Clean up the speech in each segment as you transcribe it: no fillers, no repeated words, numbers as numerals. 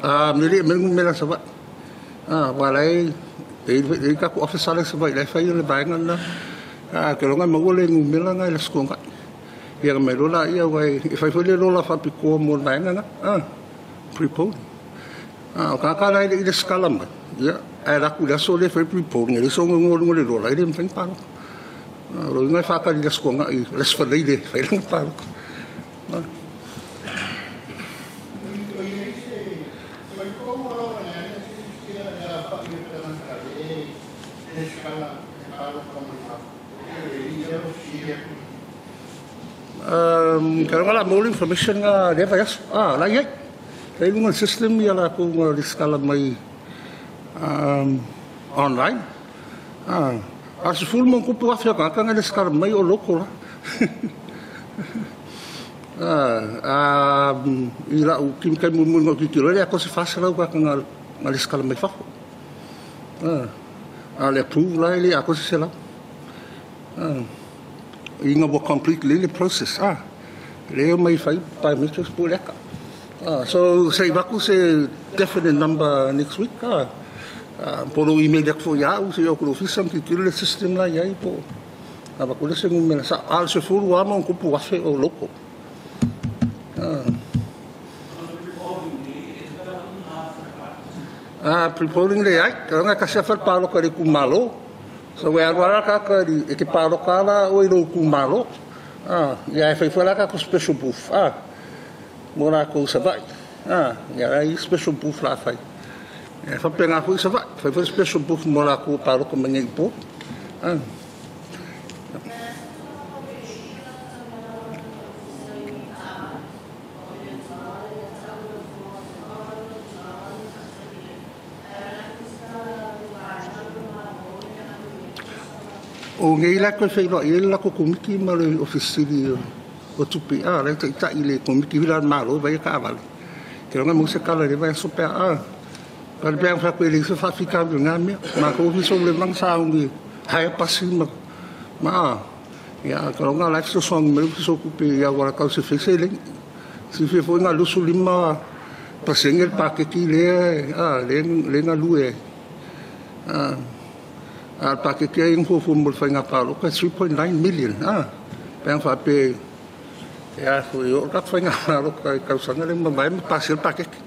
A me le me numera Savaii. A ua lai e ka ku office ale Savaii lai fai le vaega lena. A ke longa maua le numera na i le Aso Toonai. Ia mai lola ia ua e fai foi le lola faapitoa mo le vaega na. A pre-polling. A o kākā la i le skala mai. Ia ae laku le aso le fai pre-polling e le so ngo lunga le lola e le mafai paloka. A lo inga whakari le Aso Toonai le aso Faraile le fai lana paloka. Ka ronga la more information nga le vai aso. Ah, la iai. La i lunga le system ia la kou nga riskala mai online. Ah, a se fulu mo kupu afi ka ka nga riskala mai o loko la. Ah, i la u kim kai mu mu ngo ki ki le ko se fasa la ka nga nga riskala mai fafo. Ah, a le approve la le a ko se la. Ah, inga ua complete le process. Ah, le mai fai biometrics po le ka. Ah, so sei vaku se definite number next week. Ah, po lo email yak fo ya u se yo ko office ki ki le system la iai po. A va ko le se ngumela sa al se fulu ama un kupu afe o loko. Ah. Ah, pre-polling le ai, ka nga kasi afal palo ka le kumalo. So we aru ka ka ri e ke palo ka la o i lo kumalo. Ah, ia e fai fai ka ko special booth. Ah, mo la ko Savaii. Ah, ia ai special booth la fai. E fa penga fu Savaii, fai fai special booth mo la ko palo ko mangi po. Ah. O ngei la ko fei lo i la ko komiti ma le ofisiri o tupe a le tai le komiti vila malo vai ka vale. Ke longa mo se kala le vai so pe a. Pa le pe fa ko le se fa fika nga me ma ko ofiso le mang sa ngi hai pasi ma ma ya ka longa life so song me so ku pe ya wala ka se fe se le. Si fe fo nga lusu lima pasengel pa ke ki le a le le nga lue. A al paquete que é um fofo mo fai nga palo ka 3.9 million ah pe fa pe ya foi o ka fai nga palo ka ka sanga le mai ma pasel paquete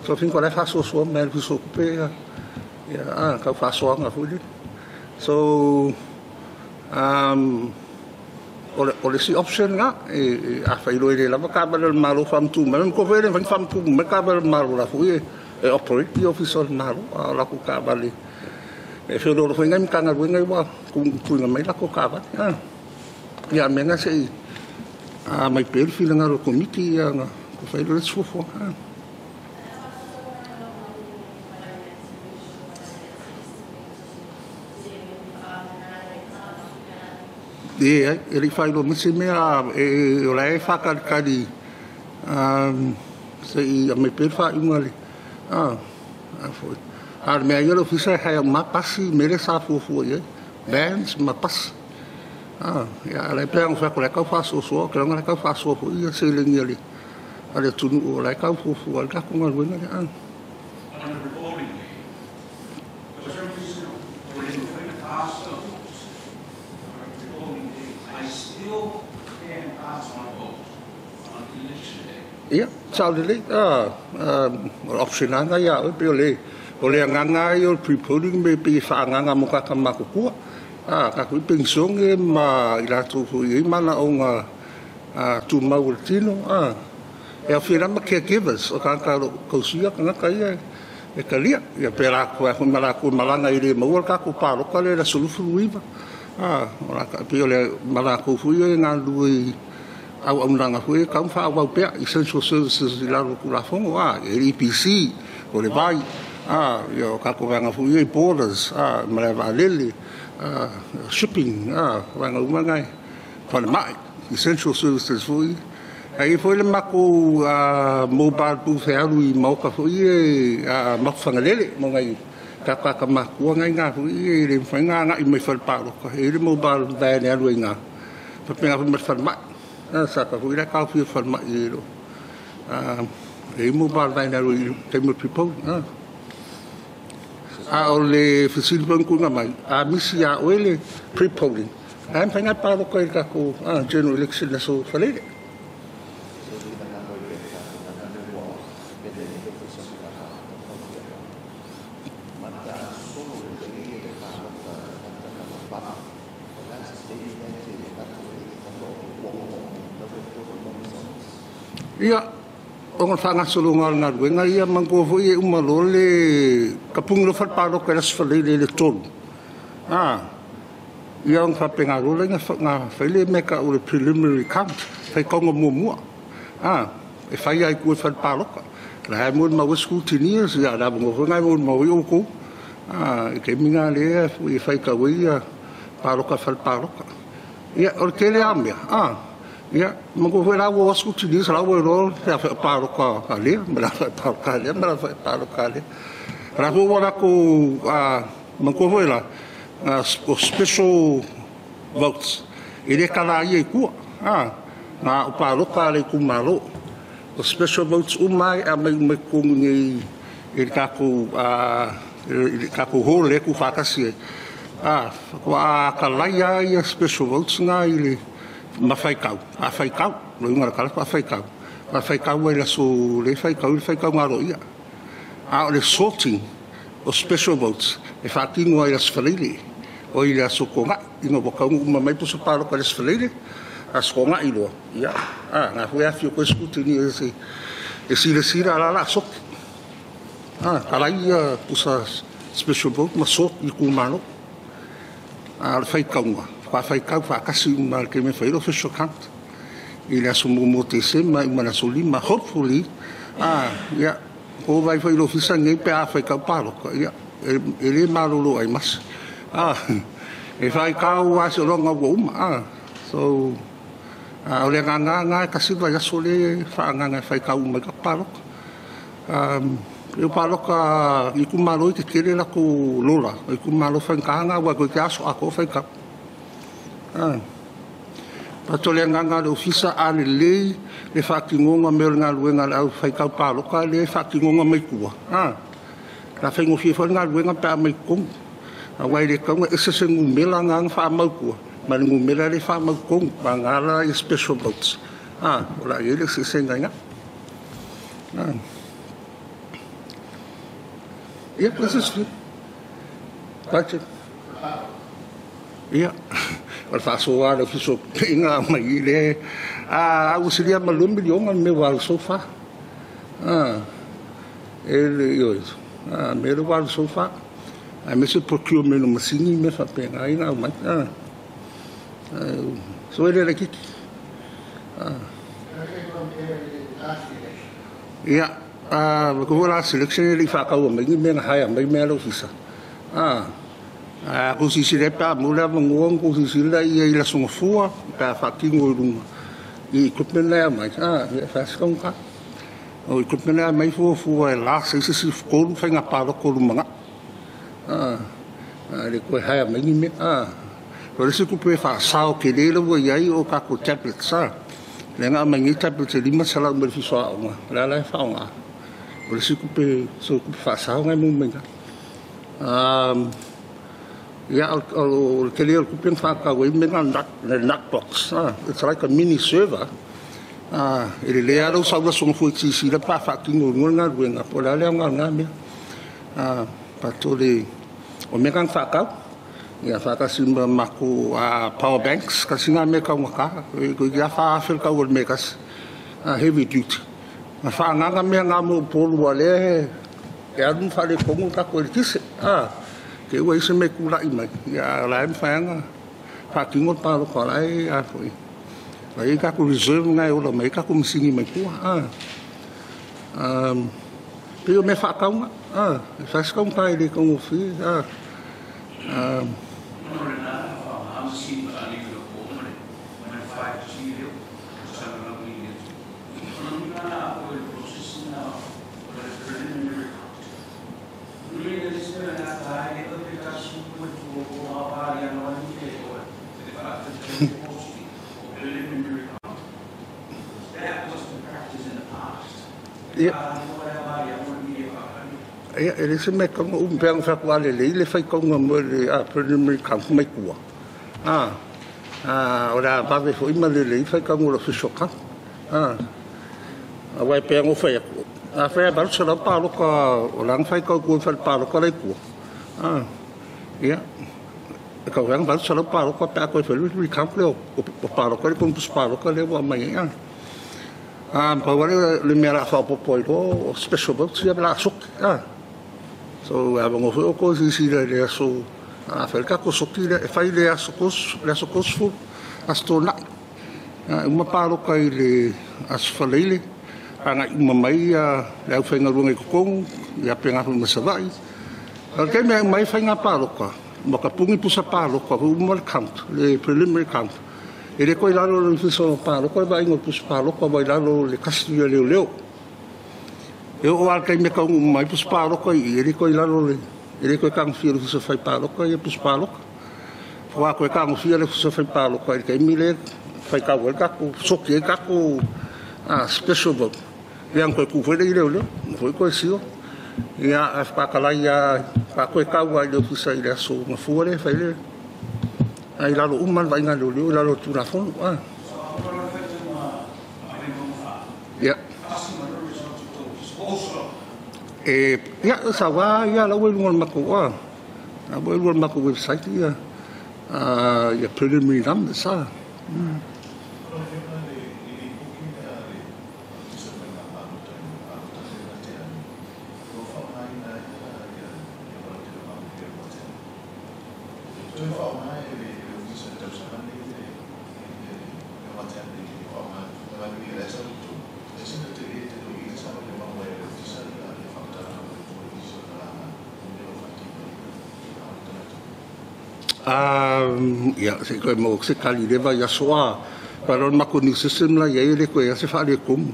so fin ko le fa so so me so pe ya ah ka fa so nga foi so o le si option nga e a fai lo ile la ka ba le malo fam tu me ko vele fam tu me ka ba le malo la foi e operate the office of malo la ku ka ba le e fe lo foi ngai kanga ngai wa ku ku ngai mai la ko ka ba ah ya me nga sei a mai per fila nga ro komiti ya nga ko fai lo sfofo ah e e li fai lo misi me a e o la e fa ka ka di sei a mai per fa unga le ah a foi Ar mea ia le ofisa hai ma pasi mere sa fuafua ia bands ma pasi. Ah, ia le pe ang fa ko le ka fa so so ke nga le ka fa so fo ia se le ngia le ale tunu o le ka fuafua le ka ko nga luenga le ah. Ia, sa le ah option nga ia o pe le o le nganga i o pre-polling me pe whaanganga mo kaka makukua. Ah, ka kui pensonge ma i rātou hui i mana o ngā tūmau o le tino. Ah, e au whira ma caregivers o kāka ro kausia ka ngaka ia e kalia. Ia pe rā koe ahu mara koe malanga i le maua ka ko pāroka le la sulufu iwa. Ah, o rā ka pe o le mara kou hui e ngā lui au aunanga hui ka umwha au pea essential services i laro kurafongo. Ah, e EPC o le vai. Ah, yo ka ko vanga fu i borders, ah, mara valele, ah, shipping, ah, vanga umanga fale mai, essential services fu i. Ai foi le mako mobile booth e alu i mauka fu i e makuwhangalele, mo ngai ka ka ka makua ngai ngā fu i e le mwhai ngā ngā i mai whale pāroka, e le mobile van e alu i ngā. Whapenga fu mai whale mai, ah, sa ka fu i la ka fu i whale mai i lo. Ah, E i mobile line alu i taimi o le pre-polling. A o le fesili foi na tuuina mai, a misi ia oe le pre-polling, la e mafai ona e palota i le tatou general election i le aso Faraile. Ia, ona o le faagasologa o le galuega ia, manatua foi e uma loa le tapuni loa fale palota i le Aso Faraile i le 3, ia ona faapena loa lea ona fai le mea e tau o le preliminary count, faitauga muamua, e fai lava i tua i fale palota. O la e molimau ai scrutineers, ia o le avanoa foi lena e molimau ai outou, i le taimi lena lea e faitau ai palota a fale palota. Ia, o le tele lava o mea, ia, manatua foi la ua o atu scrutineers la ua iloa le a palota a lea ma le a palota a lea ma le a palota a lea. O la foi ua latou, manatua foi la, o special votes, e le kalaia i tua, na o palota a le itumalo. O special votes uma e aumai uma i totonu nei i le tatou hall lea e tuufaatasi ai. Faatoa kalaia ia special votes na i le ma faitau, a faitau, le uiga o le tala faatoa faitau. Faatoa faitau ai i le aso le faitau i le faitauga aloaia. A o le sorting o special votes e faatino ai i le Aso Faraile, o i le Aso Toonai, ina ua taunuu uma mai pusa palota i le Aso Faraile, Aso Toonai loa, ia, na foi e afio atu ai scrutineers e silasila la la soki. Talai ia pusa special vote ma sort i itumalo. A o le faitauga, faatau faatasi uma i le taimi e fai ai le official count. I le aso 1 o Tesema ma le aso 5, hopefully, ia, ko vai foi i le ofisa nei pe a faitau palota, ia, e le malolo ai masa. E faitau lava seiloga ua uma. So, o le agaga lena e tasi le vaiaso lea e faaagaaga e faitau uma ai tagata palota. E palota i itumalo e tetele latou lola, o itumalo faigata na aua toeitiiti aso atoa o faitau. But o le agaga o le ofisa, a lelei le faatinoga mea o le galuega a le au faitau palota lea e faatinoga mai tua, la faigofie foi le galuega pe a aumai i totonu. Aua e le tatau ona ese se numera na na faamau i tua ma le numera lea e faamau i totonu, vagana la ia special votes, o le a i ai le eseesega i ina. Ia, this is budget. Ia, o le faasoa a le Ofisa o Tupe na aumai i le ua silia ma le $2 miliona le mea ua alu so far. E le ioe, mea lea ua alu so far. Aemaise procurement o masini ma mea faapena ia na aumai. So e le laitiiti. Ia, ko foi la selection e le i faataua mai ni mea na hire mai mea a le ofisa. A kou silasila ai pe a maua le avanoa ona kou silasila ia i le Aso Gafua pe a faatino i luga i equipment na e aumai, ia e fai lava si taugata. O equipment na e aumai fuafua e last ai se isi 3 faiga palota o lumanai. E le toe hire mai ni mea. O le isi tupe e faasao tele la ua i ai o tatou tablets. Lea na aumai nei tablets e 500 mai le Ofisa o Aoga, o le a la e faaaoga. O le isi tupe, so tupe faasao na e maua mai i ina. Ia, o le tele o le tupe na faatau ai mea na, le nut box. It's like a mini server. E lelei lava lou sau i le Aso Gafua e te silasila pe a faatino i luga le galuega, po o le a le aoga o lena mea. But o le mea na na faatau, ia faatasi ma matou power banks, tasi lena mea taugata, toeitiiti lava 4,000 le tau o le mea e tasi, heavy duty. Na faaagaaga mea na mo Upolu aua o lea e alu ma faaletonu le tatou eletise. Te i ua i ai se mea e tulai mai, ia a o la e mafai lava ona faatino le palota o la e a foi. O la e i ai tatou reserve na e ola mai ai tatou masini mai tua. Pei o mea faatau na, e fai si taugata e le taugofie. Ona o lena na faaaoga masini faaaliga o ma le 5G lea ua salalau nei i le atunuu. O lona uiga la o le process lena o le preliminary count. O lona uiga le isi mea na ata ai le pe tasi ma le 2 o a pa ia no ni le o le faataitaiga o preliminary count. That was the practice in the past. Ia. Ia, e le se mea kaunga umpeanga fa le le le fai kaunga mo le a preliminary count mai kua. A a ora vave fo ima le le fai kaunga lo official count. A a wai pe ngo fai a fai ba se la pa lo ka o lang fai kau ku fai pa lo ka le kua. A ia ka wang ba se la pa lo ka pa ko fai le count le o pa lo ka le pon pa lo ka le wa mai a. A pa wa le mea la fa po po o special votes ia la sok. A so a ngo foi o ko si le so a fel ka ko soki le fai le aso le aso fu aso na uma pa lo kai le aso faleile anga uma mai a le au whainga runga i kokongu ia penga fu masavai al ke me mai whainga pa lo ka ma ka pungi pusa pa lo ka uma le count le preliminary count e le koi lalo le fiso pa lo ka ba ingo pusa pa lo ka ba lalo le kasi le leo e o al kai me ka mai pusa pa lo ka i le koi lalo le e le koe kanga fia le fusa fai paloka ia pusa paloka. Fua koe kanga fia le fusa fai paloka i le kaimi le fai kau e kako, soki e kako special vote. Ia ang koe kuwhele i leo leo, mo koe sio. Ia a whakalai ia pa koe kau ai le fusa i le aso ngafua le fai le. Ai lalo uma le vainga leo leo, lalo tūrafono. Ia. E ia sa wa ia la welu ngol mako wa a welu ngol mako website ia a ia preliminary numbers sa ia se koe mo se kali leva ia soa para o mako ni system la ia le koe se fa le komu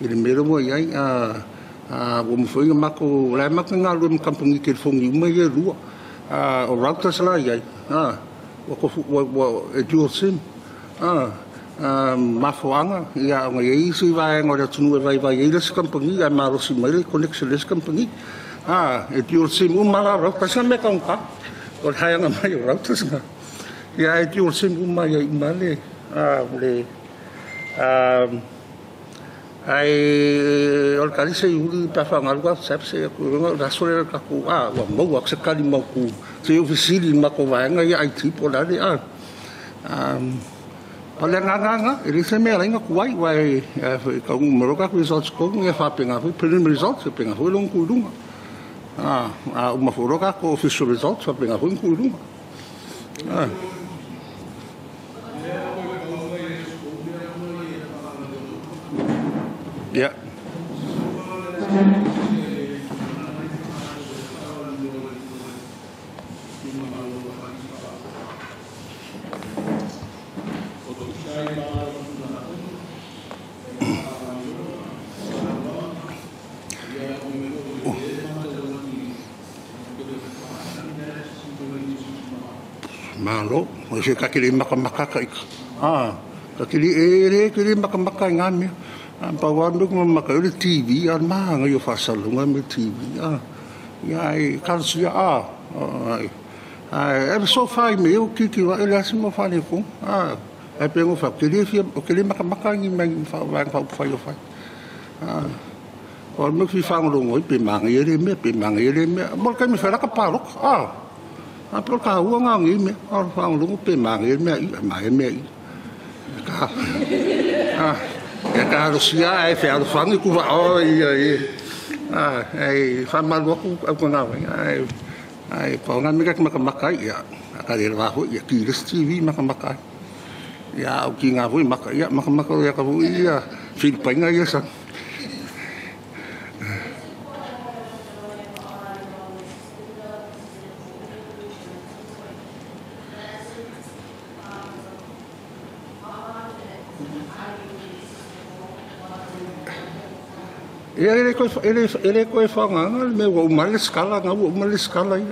i le mero mo ia a o mo foi mako la mako nga lu mo kampungi ke fongi uma ia lua a o routers la ia a o ko o e dual sim a mafoanga ia o ia isi vai ngora tunu vai vai ia se kampungi ia malosi mai le connection les kampungi a e dual sim uma la routers me ka unka o haanga mai o routers nga ia e dual sim uma ia uma le a le ai o kali se uri pa fa ngalu ka sep se ko nga sole ka ku a wa mo wa se kali mo ku se ofisili ma ko va nga ia IT po la le a pa le nga nga e le se me la nga ku ai wa e ka un mo ka results ko nga fa penga fu preliminary results penga fu long ku lunga a uma fu roka ko official results fa penga fu ku lunga a yeah. Malo, se kakiri makamaka ka ika. Ah, kakiri ere kiri makamaka ngā mea. Pa wa nuk maka le TV a ma nga yo fasalunga me TV a ia e kalsia a a e so fai me o kiki wa ele asimo fa le ko a e pengo fa kiri fi o kiri maka maka ni mai fa wa fa fa yo fa a o me fi fa ngo pe ma ngi le me pe ma ngi le me mo ka me fa la ka pa lo a pro ka u nga ngi me o fa ngo pe ma ngi me i ma me i ka a ia ka rosia e fe alfangi ku va o ia e a e fa malu ku ku na ai ai pa nga me ka maka maka ia ka le va ho ia ki le TV maka maka ia o ki nga hui maka ia maka maka ia ka hui ia Filipaina ia sa Ia ele koe whanganga le mea ua umale skala ngā ua umale skala i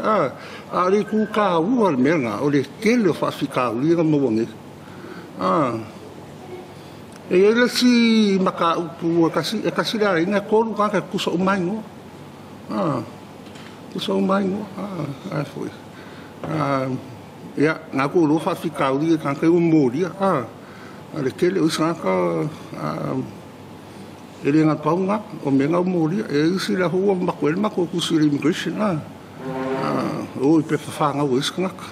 a le ku kā ua le mea ngā o le tele o whaafikauli ngā maua ngi. A E iai le isi mataupu e tasi le aiga e tolu tagata e tutusa uma lava igoa. Tutusa uma lava igoa. A foi. Ia, na tou iloa faafitauli ia i tagata ia ua molia. A o le tele o isi tagata e le na pau lena, o mea na ua molia. E i ai isi la foi ua matuai le matou tusi i le immigration, o i pepa fanau a isi tagata.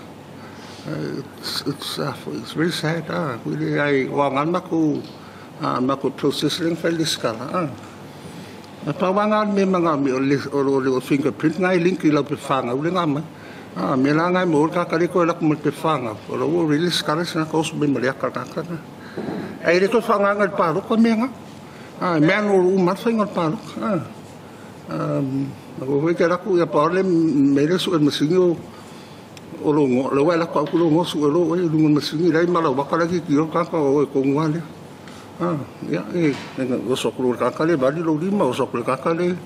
It's very sad, ai o aga le matou process lea na fai i le resitala. Na pau lava lena o le mea manaomia o le fingerprint na e link i lau pepa fanau lea na aumai. Mea la na e maua ai le tagata lea e toe alu atu ma le pepa fanau, o la ua already resitala se tagata oso mai ma le ata o le tagata lena. Ae le toe faaaogaina i le palota mea na. E manual uma lava le faiga o le palota. Aua foi e te alu atu, ia pau lava le mea lea e sue e le masini o lou igoa, o lea ua e alu atu lou igoa sue loa oe i luga o le masini la e i Malauata la e tilotilo le tagata o oe tonu lava lea. Ia, e oso atu loa i le tagata lea e vali lou lima, oso atu i le tagata lea e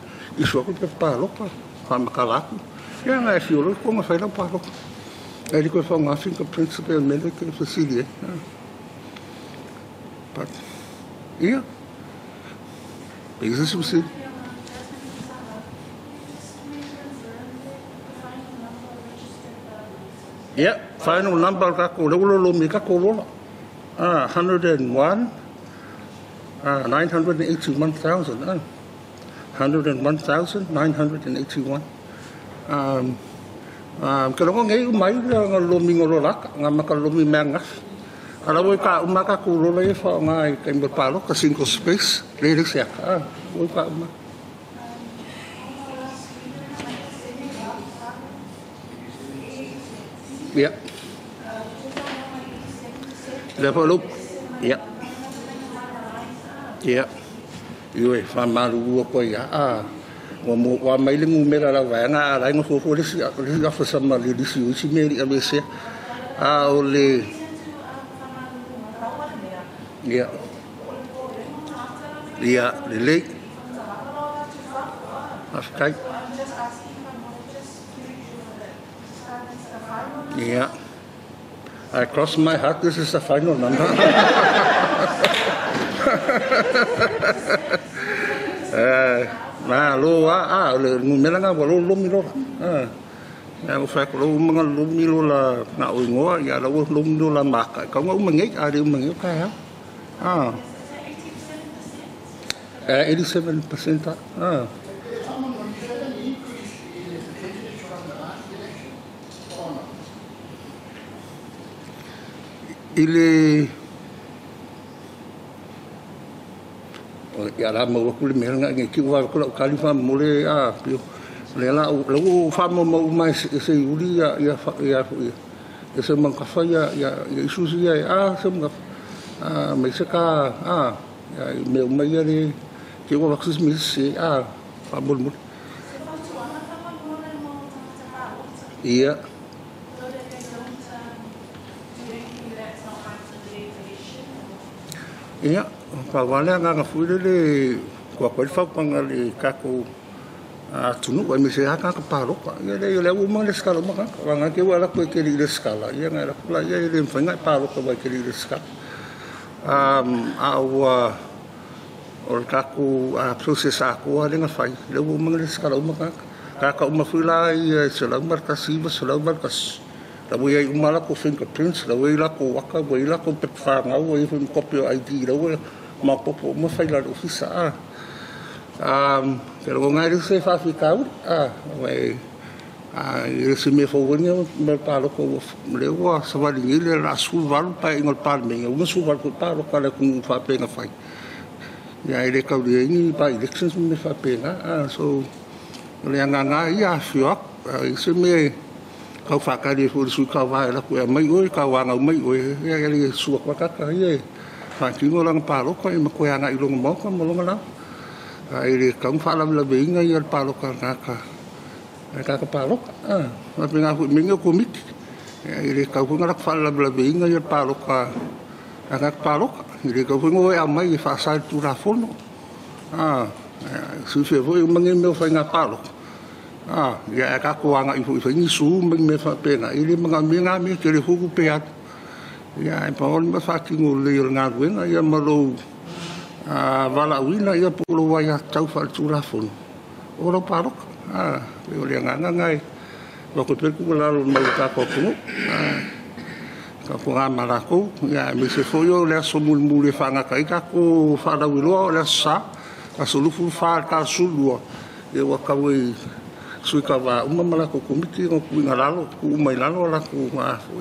issue atu le pepa palota, faamatala atu. Ia na e afio loa i totonu e fai lau palota. Ae le toe faaaoga fingerprints pei o le mea lea e te fesili ai. But, ia, pe i ai se isi fesili. Ia, final number o le tatou, lea ua lolomi ai tatou lola. 101, 981,000. 101,981. Ke logo nei uma ai le lolomiga o lola ata, na mata lolomi mai ananafi. A la ua i ka uma tatou lola ia e faaaoga i taimi o le palota, single space, le le se ata, ua i ka uma. Ia. Lea foi lou. Ia. Ia. Ioe, faamalulu atu ai lava. Ua ua aumai le numera a lau vaega, a o la e nofo foi le isi officer ma le lisi o isi mea e le i aveesea. A o le. Ia. Ia, lelei. Faafetai. Ia. I cross my heart this is the final number. Malo lava, o le numera lena ua lolomi lola. Ua fai atu loa ua uma ona lolomi lola na o igoa, ia la ua lolomi lola maka. E tatau ona uma nei, a le uma nei o taeao. 87%. I le ia la maua atu le mea lena nei te i ua vave atu lau tali faamolemole a pio lea la ua ou faamaumau uma e se iuli ia ia ia ia se mangafa ia ia ia issues ia a se mangafa a mai se ka a ia mea uma ia le te ua avatu se isi mea sese a faamolemole. Ia. Ia, pau lava le agaga foi lele ua atu ai le fautuaga i le tatou atunuu aemaise lava tagata palota. Ia leai o lea ua uma ona resitala uma tagata. Vagana te i ua e alu atu e te le i resitala, ia ona e alu atu laia e le mafai ona e palota aua e te le i resitala. A ua o le tatou process atoa lea na fai, lea ua uma ona resitala uma tagata. Tagata uma foi la ia e 119, 181, la ua i ai uma latou fingerprints, la ua i ai latou ata, ua i ai latou pepa fanau, ua i ai foi ma kopi o ID, la ua maopoopo uma faila a le ofisa. Ke lagona e le o se faafitauli, e le o se mea fou foi lenei o le palota lea ua savali nei le o le a 18 paeaiga o le Palemene, ua 58 foi palota a le atunuu faapea na fai. Ia e le taulia ai ni by-elections ma mea faapena. So, o le agaga lava ia afifio atu, a i ai se mea e tau faatali ai foi i le sui tauva e alu atu e aumai oe, tauanau mai oe, ia e le susu atu lava tagata ia e faatino lana palota ma toe agai i lona maota ma lona laoa. Ae le tatau ona faalavelaveina ia le palota a le tagata palota. E faapena foi i mea nei o komiti. E le tatau foi ona latou faalavelaveina ia le palota a tagata palota. E le tatau foi ona o e aumai e faasa i le Tulafono. Silafia foi uma nei mea o faiga palota. Ia ae tatou agai foi e fai ni sue ma ni mea faapena, e le manaomia na mea, tele foi tupe alu. Ia ae pau lava le mea faatino lelei o le galuega ia ma lou Valaauina ia po o lou aiatatau faaletulafono o lau paloka. O le agaga lena e avatu ai pea le tuualalo mai le tatou atunuu, tautuana ma latou, aemaise foi o le aso mulimuli e faagata ai tatou faalauiloa o le Aso Sa, aso 24 i le ta o le 12, ia ua tatau i sui tauva uma ma latou komiti ona tuuina lalo, tuu uma i lalo a latou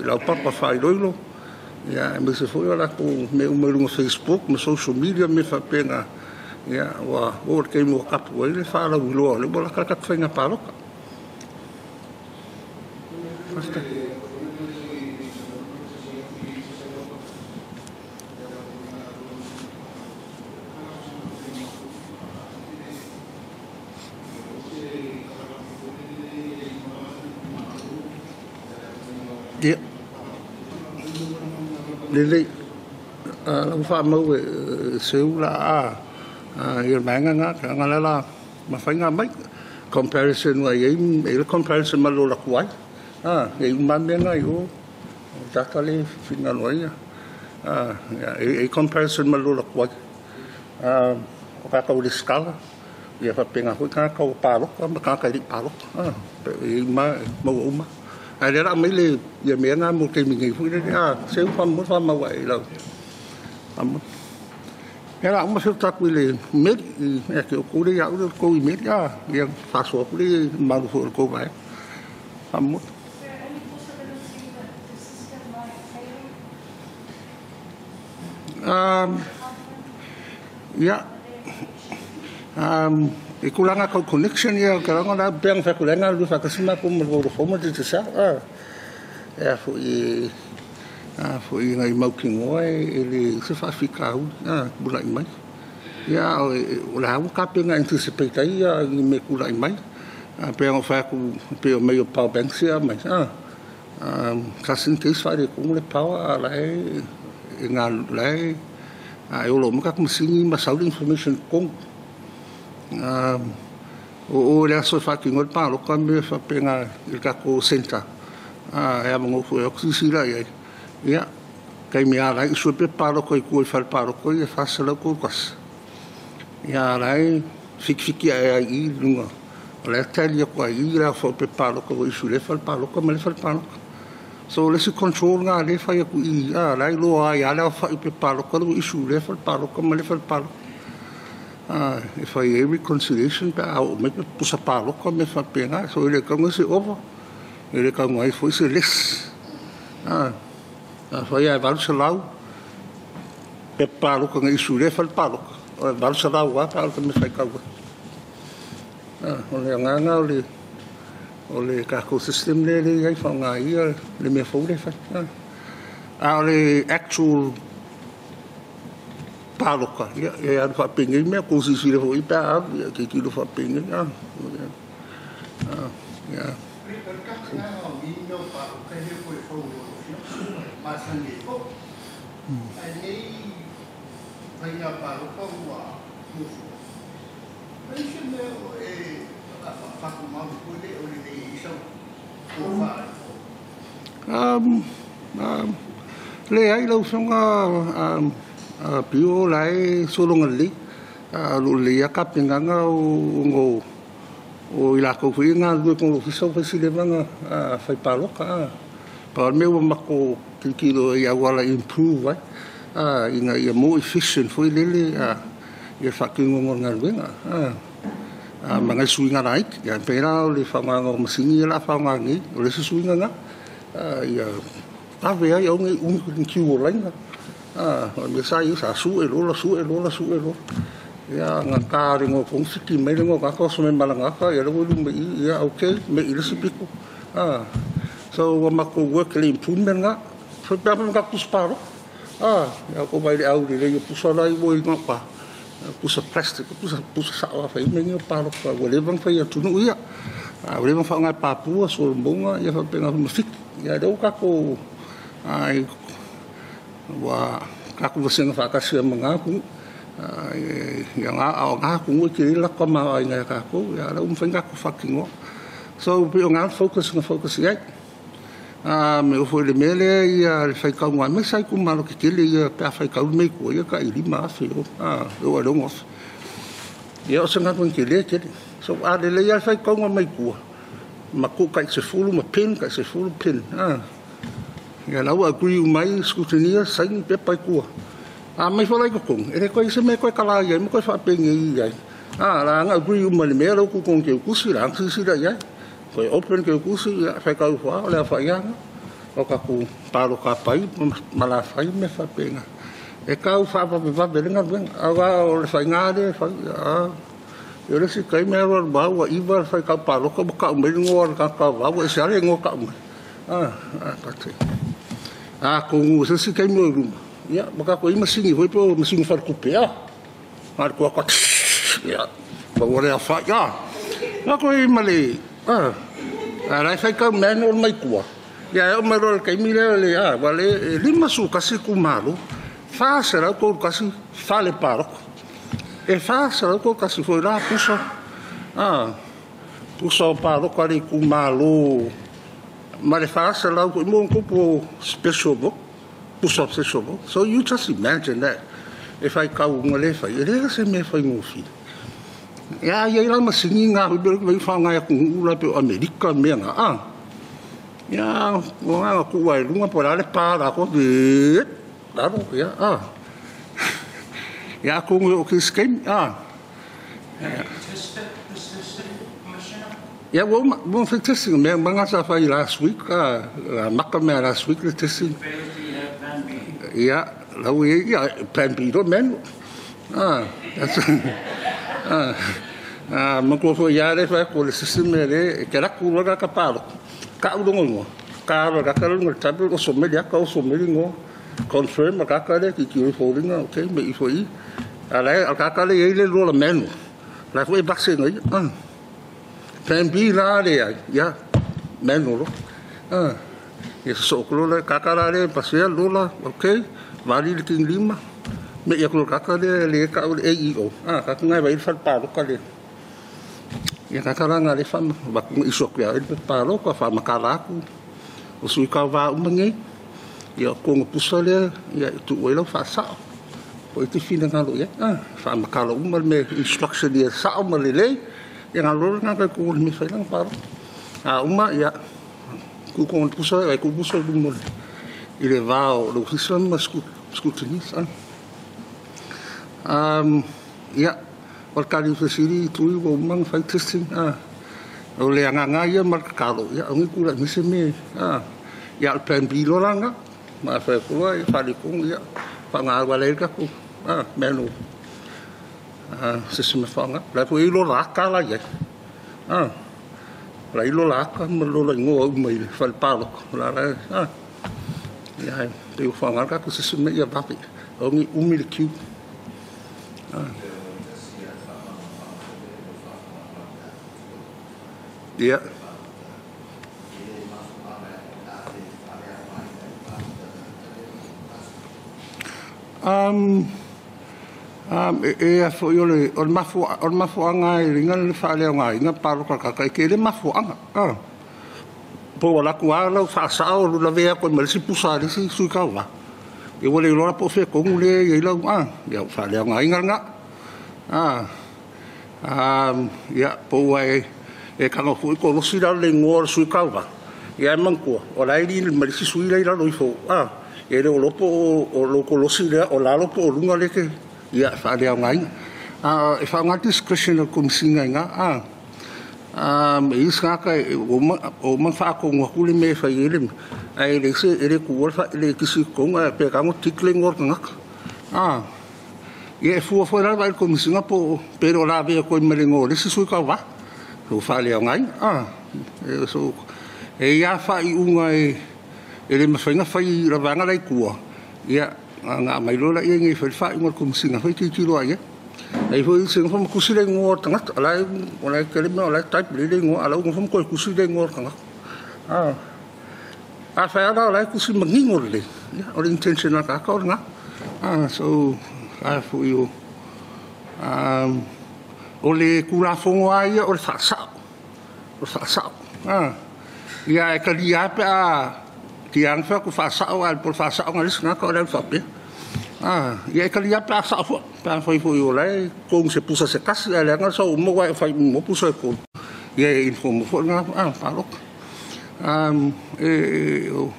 laupapa faailoilo, aemaise foi o latou mea uma i luga o Facebook ma social media ma mea faapena. Ia, ua oo i le taimi ua tapu ai le faalauiloa o lea ua lata le tatou faiga palota. Faafetai. Ia, lelei, la ua faamau e Seu la a ia le vaega lena, leaga o le la mafai ona aumai. Comparison ua i ai, e i ai le comparison ma le lola tuai. E i ai uma lava mea na i o, o le data lea e finagalo ai. E i ai comparison ma le lola tuai. O tatou resitala, ia faapena foi tagata ua palota ma tagata e le i palota. E i ai uma, e maua uma. Ae o lea o le a aumai le ia mea na mo le taimi nei foi lele. Seu faamolemole faamau ae i lau faamolemole. Ia o le a uma se tatou i le imeli, ia te outou lea ia au le tou imeli, ia faasoa atu lea i le mamalu foi o le tou vaega. Faamolemole. Is there any possibility that the system might fail? Ia, e tulaga tau connection ia, ou te lagona la pei ona fai atu, o la e galulue faatasi matou ma le Vodafone ma le Digicel. E a foi, a foi ina ia mautinoa e leai se faafitauli tulai mai. Ia, o le a ua tapena e anticipate ai ni mea tulai mai. Pei ona ou fai atu, pei o mea o power banks ia aumai, just in case faaletonu le power, a o la e la e ola uma tatou masini ma sau le information i totonu. O o i le aso e faatino ai le palota ma mea faapena i le tatou centre, e avanoa foi e o atu silasila i ai. Ia, taimi lava la e issue ai pepa palota i tua i fale palota ia e 431. Ia, a o la e fitifiti ae ai i i luga, o la e tally atu ai i i le aofai o pepa palota ua issue i lea fale palota ma lea fale palota. So o le isi control lena lea e fai atu i i, la e iloa ai lava le aofai o pepa palota lea ua issue i lea fale palota ma lea fale palota. E fai ai reconciliation pe a oo mai pe pusa palota ma mea faapena. So e le tatau ona i ai se over, e le tatau ona i ai foi se less. Afai lava e 800 pepa palota na issue i lea fale palota, o le 800 lava pe a o le mea faitau ai. O le agaga o le tatou system lea e i ai faaaoga ia le mea fou lea e fai. A o le actual palota, ia, e alu faapenei mea, tou silasila foi pe a alu, ia tilotilo faapenei. Ia. O email palota e le foe fou i lou masani ai foi. Ae nei faiga palota ua fuafua. Ai se mea o e faatumau foi le o lelei ai sau tofa ai fou? Leai lau Afioga Pio, o la e sologa lelei. O lo o lelei lava tapenaga ona o i latou foi e galulue i totonu o le ofisa ua fai si leva ona fai palota. Pau le mea ua matou tilotilo i auala e improve ai ina ia more efficient foi lele ia le faatinoga o le galuega ma nai suiga laiti. Ia pei la o le faaaogaina o masini ia o le a faaaoga nei, o le isi suiga lena, ia vave ai, aua ne i umi ni queue o laina. O le mea sa i ai, sa sue lola, sue lola, sue lola. Ia, gata le igoa tonu fiki mai le igoa o tagata oso mai ma lana ata, ia lea ua i luma i i, ia okay, me i le isi pito. So ua matou work i le improvement lena. Pe a fai ma tatou pusa palota. Ia outou vaai i le aulelei o pusa la i ua i gauta, pusa plastic, pusa, pusa sao lava fai uma nei o palota ua leva ona fai e atunuu ia. Ua leva ona faaaoga e Papua, Solomona, ia faapena foi ma Fiti. Ia lea ua tatou ua tatou vasega faatasi ai ma na atunuu. Ia a o na atunuu e tele le latou tamaoaiga ia tatou, ia o lea ua mafai ona tatou faatinoa. So pei o na le focus na focus i ai. Me o foi le mea lea ia le faitauga mai sai ku malo ke tele ia pe a faitau me ku ia ka i lima afe o o le ngof. Ia o se galuega tele tele. So a lelei a le faitauga mai tua ma ku kai se fulu ma pin kai se fulu pin. Ia lau agree mai scrutineer saini pepa i tua. A mai fola i totonu, e le koe se mea koe kala i ai, ma koe faapenge i ai. La nga agree uma le mea lau kukong ke ukusi, la ang sisi la i ai. Koe open ke ukusi, ia whaikau wha, o lea whaianga. O kaku palo ka pai, ma la whai me whapenga. E kau whapapepape le ngaluenga. Awa o le whainga le, whai, Ia le si kai mea roa wau, wa iwa le whaikau paloka, ma kau mai ngoa le kakau wau, e se ale ngoa kau mai. Pate. Kongu, se si kai mua i ruma. Ia, ma kako i masingi, hoi po masingi wharekupe, Ngā kua kua, ia, ma ua lea whai, Ngā koe i male, Lai whaikau manual mai kua. Ia, e o mai roa le kaimi lea le, wa le, e lima su kasi ku malo, wha se rau koru kasi, wha le paroko. E wha se rau koru kasi foi rā pusa, pusa o paroko ale ku malo, ma le wha se rau koe, mo kupu special book, pusa special book. So you just imagine that. E whai kau unga le whai, e lea se mea whai ngōwhi. Ia, ia i la masingi ngā hui pere whai whangai aku ula pe o Amerika mea ngā, Ia, o ngā kua e lunga po la le pā la ko, laro, ia, Ia, kongu o ke skem, Tested the system, Commissioner? Ia, ua whai testing, mea manga sa whai last week, maka mea last week le testing. Failed to have plan B. Ia, lau e, ia, plan B ro menu. That's ma kua foi ia le whai ko le system me le, e ke raku roa ka palo. Ka urongo ngoa. Ka aro ka ka runga le tablet, o so meli aka, o so meli ngoa. Confirm, ka ka le, ki ki oi fōringa, okay, me i foi i. A lai, a ka ka le i le lola menu. Lai foi vaccine ai, Plan B la le ai, ia, menu lo. Ia so ko lola, ka ka la le, pasea lola, okay, vali le king lima. Me ia ko ka ka le, le ka o le AEO. Ka ngai vai fal palo ka le. Ia ka ka la nga le fama, va ku i so kia, le palo ka fama ka la ku. O sui ka va uma ngai. Ia ko ngo pusa le, ia tu oi lau fa sa. Po i te fina ngalo ia. Fama ka la uma me instruction ia sa uma le le. Ia nga lo nga ka ku me fa lang palo. Uma ia ku ko pusa ai ku pusa lu mo. I le va o lo fisam ma scrutinis. Ia, o le kari whasiri tui o mang whai testing, O le anga ia mar ka kalo, ia, o ngi kura mise me, Ia, o plan B lo langa, ma whai kua, ia, whare kongu, ia, wha ngā wale ka ku, menu, sisi me whanga, lai po i lo laka la ia, lai lo laka, ma lo la ingoa umai, whare paloko, la la, ia, te u whanga ka ku sisi me ia vapi, o ngi umi le kiu. Ia. E a foi o le mafuanga e ringa le whaalea ngā inga palo ka kai ke le mafuanga. Po wala ku a lau whaasao lula vea koe malisi pusa le si sui kau wa. E wale lola po whea kongu le ia lau ia whaalea ngā inga ngā. Ia po wa e kanga fui ko losi la le ngoa le sui kau wa. Ia e mangkua, o lai li malisi sui lai lalo ifo. E le o lopo o loko losi lea, o la lopo o lunga le ke, ia whaalea ngā inga. E wha ngā discretion o komisinga inga, E is ngā kai, o mang whaako ngā kule me whai ele, ai le se, ele ku wala, ele kisi konga, pe ka ngo tikle ngor ka ngaka. Ia e fua fua rara vai komisinga po, pero la vea koe mele ngō, le si sui kau wa, so whaalea ngā inga. So, e ia whai unga e, e le mawhainga whai rawanga lai kua. Ia, ngā mai lola ia ngai whai whai unga komisinga, whai titiro ai, Ai foi se ngom kusi le ngor tanga ala ola kele me ola type le le ngor ala ngom ko kusi le ngor tanga a fa ala ola kusi mangingo le ya o intention ka ka nga so a fu yo o le kula fongo ai o le fa sa o fa sa ia e ka lia pe a Tiaga fai atu faasa'o ae po o le faasaoga a le isi tagata o le alu faapea. Ia e talia lava pe a sa'o foi, pe afai foi o la e totogi i se pusa se tasi ae leaga le sau uma ua e fai uma pusa e tolu, ia e inform foi lena palota.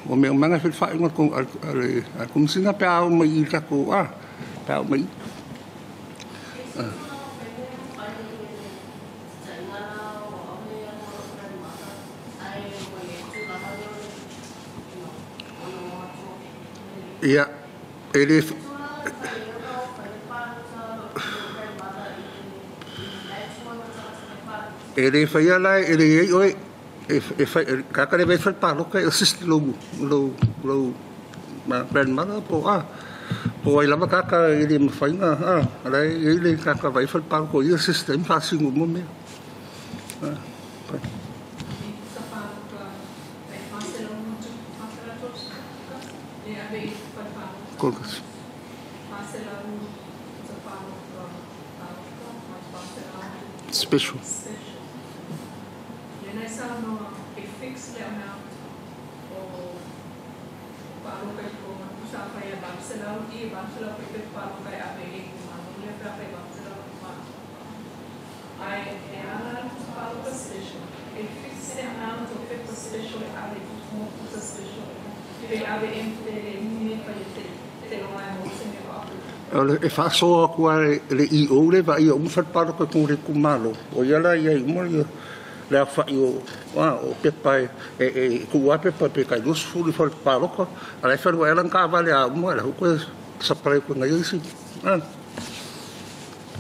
O mea uma lava na e fai le faaiuga a le Komesina pe a oo mai i le tatou pe a oo mai i. Ia, e le e le faia la e le i ai oe e fai tagata le vaai fale palota e assist lou grandmother po o po o ai lava tagata e le mafai ona o la e i ai le tagata vaai fale palota o ia e assist ai ma faasino uma mea. Special. E faasoa atu lava le EO le vaaia uma fale palota i totonu o le itumalo, o ia la e i ai uma le aofai o pepa e tuu lava pepa pe tai 20 i fale palota, a o la e fealuai lava lana taavale a uma, o la e foi toe supply atu e ia isi.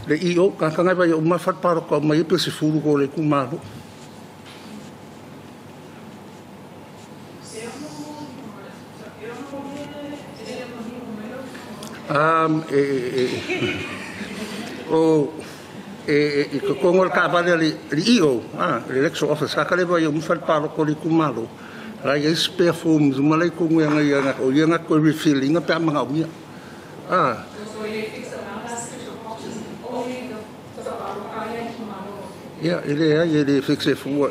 Le EO, tagata na e vaaia uma fale palota uma ia pe 10 i totonu o le itumalo. O i totonu o le taavale a le EO, le Electoral Office, tagata lea e vaaia uma fale palota o le itumalo, o la e i ai spare forms uma la e i totonu e ana ia, o ia na te toe refill ina pe a manaomia. Ia, e leai, e le fix e fua,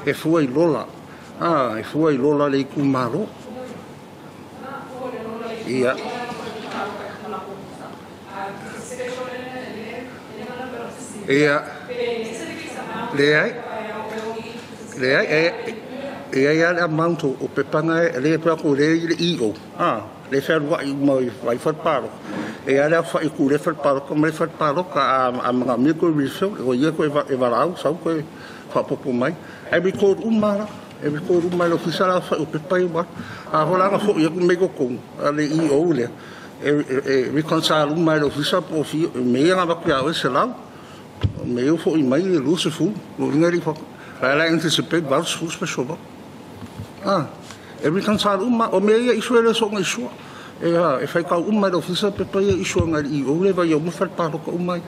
e fua i lola. E fua i lola le itumalo. Ia. Ia, leai, leai, e i ai lava le amount o pepa na e le pe atu le i le EO, le fealuai uma i vai fale palota. E i ai le aofai ku le fale palota ma le fale palota a manaomia toe refill, o ia toe e valaau sau toe faaopoopo mai. Ae record uma la, e record uma e le ofisa le aofai o pepa ia ua. A hola na foi atu mai totonu a le EO lea, e reconcile uma e le ofisa po o fia, me ia na avatu ia oe 100. Me eu foi mai le 20, o inga li fa. La anticipate 80 special vote. E reconcile uma, o mea ia isu e le soonga isua. E e whai kau uma e le ofisa pepa ia isua ngai i o le vai o uma whale pāloka uma ia.